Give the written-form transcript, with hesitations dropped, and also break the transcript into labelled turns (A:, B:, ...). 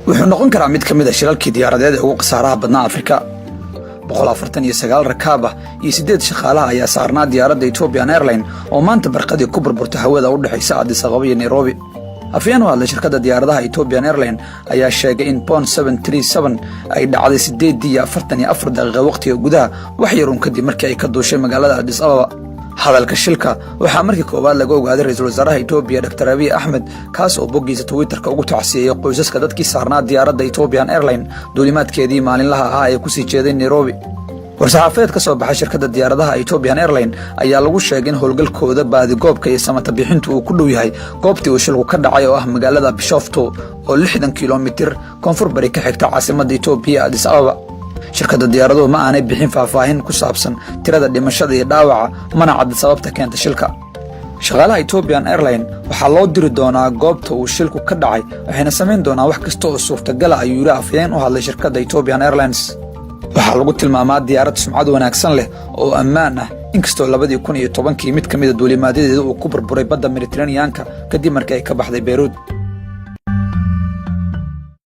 A: Wuxuu noqon karaa mid ka mid ah shilalkii diyaaradeed ee ugu khasaaraha badnaa Afrika. 149 rakaab ah iyo siddeed shaqaalaha ayaa saarnaa diyaaradda Ethiopian Airline oo maanta barqadii ku burburtay hawada u dhexaysa Addis Ababa iyo Nairobi. Afhayeen u hadlay shirkadda diyaaradaha Ethiopian Airline ayaa sheegay in Boeing ay dhacday 8:44 waqtiga gudaha, wax yar uun kadib markii ay ka duushay magaalada Addis Ababa. Hadalka shilka waxaa markii koowaad laga ogaaday ra-iisul wasaaraha Etoobiya, Dr Abiy Axmed, kaas oo boggiisa Twitterka ugu tacsiyeeyey qoysaska dadkii saarnaa diyaaradda Ethiopian Airline duulimaadkeedii maalinlaha ahaa ee kusii jeeday Nairobi. War-saxaafadeed ka soo baxay shirkadda diyaaradaha Ethiopian Airline ayaa lagu sheegay in howlgalkooda baadigoobka iyo samata bixintu uu ku dhow yahay goobtii uu shilku ka dhacay, oo ah magaalada Bishofto oo 60 kilomitir koonfur bari ka xigta caasimadda Etoobiya, Addis Ababa. Shirkadda diyaaraduhu ma aanay bixin faahfaahin ku saabsan tirada dhimashada iyo dhaawaca, mana cadda sababta keenta shilka. Shaqaalaha Ethiopian Airline waxaa loo diri doonaa goobta uu shilku ka dhacay, waxayna samayn doonaa wax kasta oo suurtagala, ayuu yidhi afhayeen u hadlay shirkadda Ethiopian Airlines. Waxaa lagu tilmaamaa diyaarad sumcad wanaagsan leh oo ammaan ah, inkastoo 2010-kii mid ka mida duulimaadyadeeda uu ku burburay badda Mediteraneanka kadib markii ay ka baxday Beyruud.